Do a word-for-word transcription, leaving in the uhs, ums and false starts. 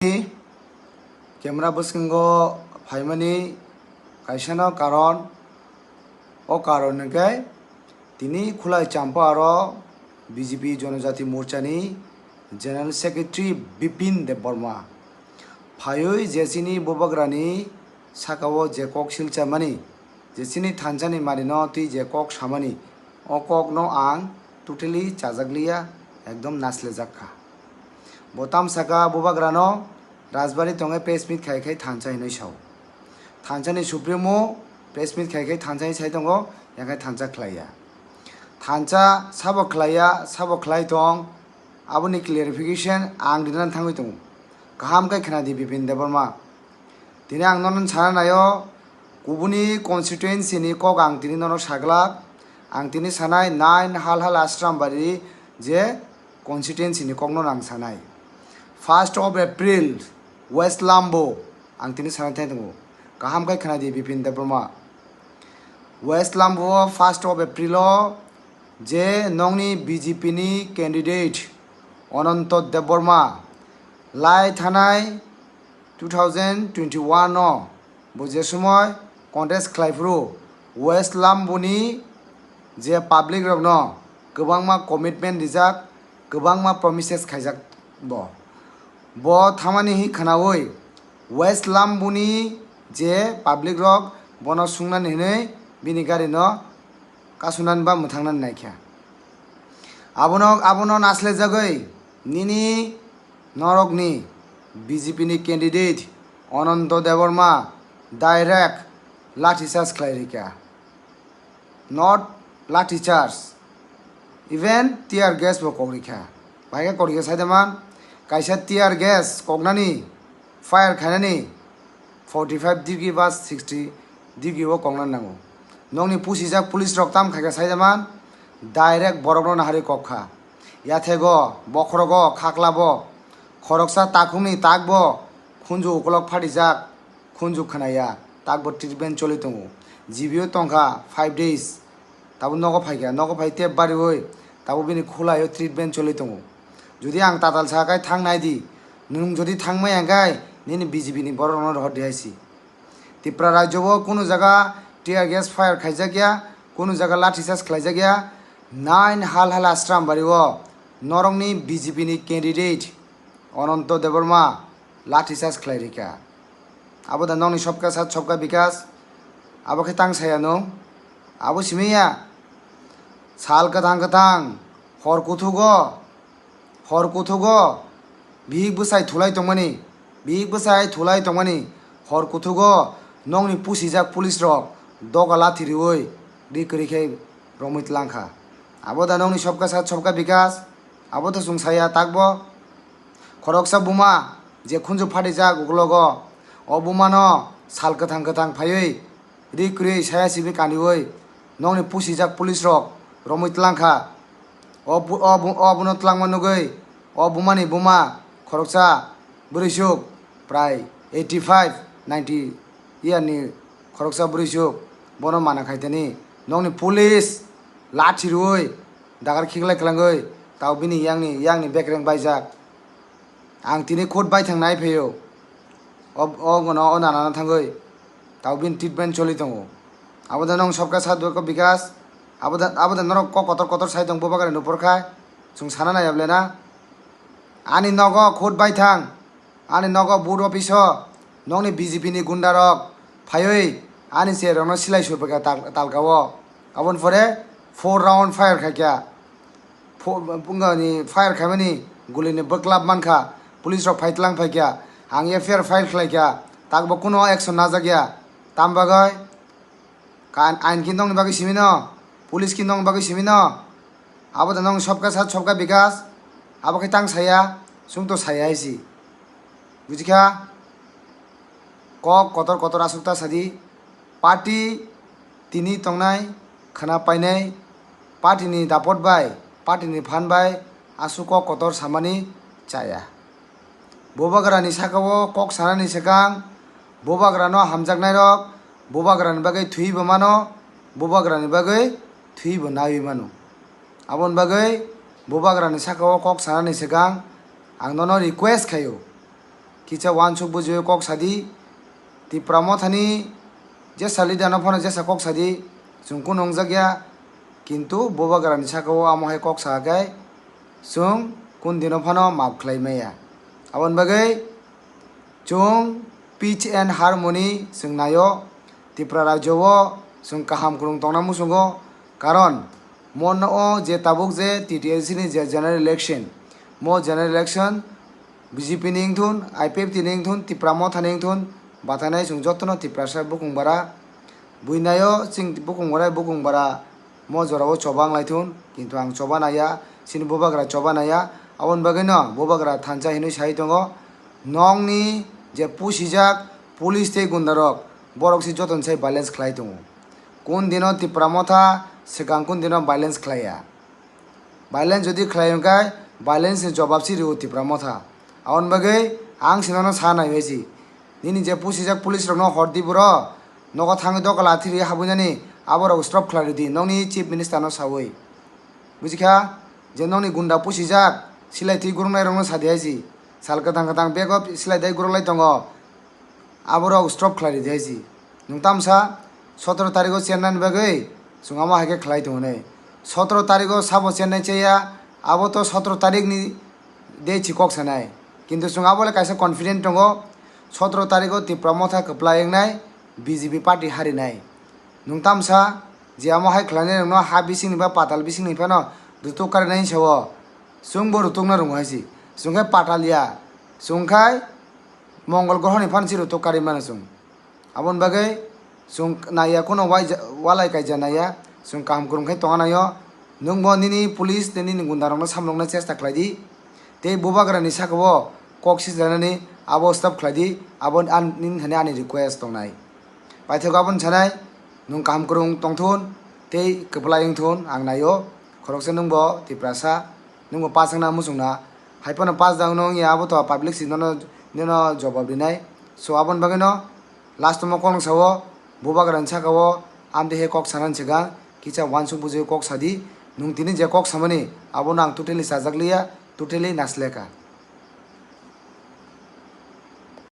Tini camera bwskango phaimani kaisano karon, o karon hwnkhe tini Khulai Champaro B J P Jonojati Morchani General Secretary Bipin Debbarma phaiwi je chini bubagrani sakao je kok silchamani, je chini thansani manino twi je kok samani, o kokno ang totally chajakliya, ekdom naslejak kha. Bo tamsaka bubagrano Rajbari tongwi press meet khai khai thansa hinwi sao. Thansani Supremo press meet khai khai thansa hinwi sai tongo, yakhai thansa khlaiya. Thansa sabo khlaiya, sabo khlai tong, aboni clarification ang rinani thangwi tongo. Kaham khe khna di Bipin Debbarma. Tini ang nono sana naio, kubuni constituency ni kok ang tini nono saglak. Ang tini sanai nine Halhal Ashram Bari je constituency ni kokno ang sanai. First of April, West Lambo, ang tini sanai thai tongo. Kaham khe khna di Bipin Debbarma. West Lambo o first of April o je nongni B J P ni candidate Ananto Debbarma lai thanai two thousand twenty-one o bo je somoi contest khlai phuru West Lamboni je public rokno kwbangma commitment rijak, kwbangma promises khaijak bo. Bo thamani hi khnaui West Lamboni je public rok bono sungnani hinwi bini gari no kasunani ba mwthangnani naikha. Abono, abono naslejagwi nini norokni B J P ni candidate Ananto Debbarma direct lathi charge khlai rikha. Not lathi charge, even tear gas bo kok rikha. Bahai khe kok rikha sai da man, kaisa tear gas koknani, fire khainani forty five degree ba sixty degree o kokna nango. Nokni pusijak police rok tam khaikha sai da man, direct borokno naharwi kok kha. Yathego, bokhorogo, khaklabo, khoroksa takhumni takbo khunju ukolok phatijak, khunju khnaya, takbo treatment choli tongo. G B o tongkha five days, tabo nogo phaikha, nogo phai tep bariwi tabo bini khulaio treatment choli tongo. Jodi ang tatal sa khai thang nai di, nwng jodi thang maya khai nini B J P ni borok rokno rohor di hai si. Tripura rajyo o kunu jaga tear gas fire khaijak ya, kunu jaga lathi charge khlaijak ya. Nine Halhal Ashram Bari o norokni B J P ni candidate Ananto Debbarma lathi charge khlai rikha. Abo da nokni sobka sat sobka bikas, abo khe tang saya no, abo simi ya. Sal kwthang kwthang, hor kuthugo, hor kuthugo bihik bwsai thulai tongmani, bihik bwsai thulai tongmani hor kuthugo nokni pusijak police rok doga lathi riwi ri kwrwi khe romwi tlangkha. Abo da nokni sobka sat sobka bikas, abo to chwng saya takbo. Khoroksa buma je khunju phatijak uklogo, o bumano sal kwthang kwthang phaiwi ri kwrwi saya simi kaniwi nokni pusijak police rok romwi tlangkha. O bu-, o bu-, o buno tlangma nugwi o bumani buma khoroksa bwrwisuk prai eighty five ninety year ni khoroksa bwrwisuk bono mana khaitani nokni police lathi rwi dagar khiklai kwlangwi tao bini yangni, yangni bekreng baijak. Ang tini court baithang nai phaio. O, o gano o nanano thangwi tao bini treatment choli tongo. Abo da nong sobka sat ko bikas. Abo da, abo da norok kok kotor kotor sai tong bubagra nupor khai. Chwng sana nai able na. Ani nogo court baithang. Ani nogo booth office o nokni B J P ni gunda rok phaiwi ani chair rokno silai surphaikha tal-, talka o. Aboni pore four round fire khaikha. Pho-, bungani fire khaimani gulini bwklap mankha, police rok phai tlang phaikha, ang F I R file khlaikha, takbo kuno action najak ya, tam bagwi? Ka-, ain ki nokni bagwi simi no, police ki nokni bagwi simi no, abo da nokni sobka sat sobka bikas, abo khe tang saya, chwng to saya hai si, bujikha? Kok kotor kotor aswk ta sadi, party tini tongnai khwna painai, party ni dapot bai, party ni phan bai aswk kok kotor samani chaya. Bubagra ni saka o kok sanani swkang, bubagra no hamjaknai rok bubagra ni bagwi thwi bo mano, bubagra ni bagwi thwi bo naiwi mano. Aboni bagwi bubagra ni saka o kok sanani swkang ang nono request khaio, kisa uansuk bujiwi kok sadi. Tipra Mothani jesa leader no phano jesa kok sadi, chwng kunu wngjakya, kintu Bubagrani sakao amo hai kok sakai chwng kunu dino phano maap khlai maya. Aboni bagwi chwng peace and harmony chwng naio. Tipra rajyo o chwng kaham kwrwng tongna muchungo, karon mono o je tabuk je T T A C ni je general election, mo general election B J P ni wngthun, I P F T ni wngthun, Tipra Motha ni wngthun, bathanai chwng jotono Tiprasa bukung bara, buinaio chwng bukung bara, bukung bara mo jorao choba wnglaithun, kintu ang choba naiya, chini Bubagra choba naiya, aboni bagwino Bubagra thansa hinwi sai tongo, nokni je pusijak police tei gundarok, borok se jotono sai violence khlai tongo. Kun dino Tipra Motha swkang kun dino violence khlaiya. Violence jodi khlai hwnkhe violence ni jobab se rio Tipra Motha. Aboni bagwi ang se nono sa naiwi si. Nini je pusijak police rokno hordi boro, nogo thangwi doka lathi ri habwinani aborok stop khlai rwdi nokni chief minister no sawi. Bujikha je nokni gunda pusijak silai twi guruknai rokno sadi hai si. Sal kwthang kwthang bego silai dai guruklai tongo. Aborok stop khlai ridi hai si. Nwng tamsa sotoro tariko chennai ni bagwi chwng amo hai khe khlai tongo nai. Sotoro tariko sabo chennai cheya, abo to sotoro tarik ni de chi kok sanai. Kintu chwng abo le kaisa confident tongo, sotoro tariko Tipra Motha kwplai wngnai, B J P party harinai. Nwng tamsa je amo hai khlainai rokno ha bisingni ba patal bisingni phano rutuk karinai sao. Chwngbo rutukna rwngo hai si. Chwng khe patal ya. Chwng khai Mongol grohoni phan si rutuk kari mano chwng. Aboni bagwi chwng naiya, kheno wai ja-, walai kaija naiya, chwng kaham kwrwng khe tongna naio. Nwngbo nini police tei nini gunda rokno samlokna chesta khlai di. Tei Bubagrani sakao kok sijlanani abo stop khlai di, abo an-, nini thani ani request tongnai. Paithago aboni sanai, nwng kaham kwrwng tongthun tei kwplai wngthun ang naio. Khoroksa nwngbo Tiprasa, nwngbo pass wngna muchungna. Hai phano pass da wngno wngya abo to public si nono, nono jobab rinai. So aboni bagwino last o mo kok nwng sao, Bubagrani sakao amtwi he kok sanani swkang kisa uansuk bujui kok sadi. Nwng tini je kok samani abono ang totally chajakliya, totally nasleka.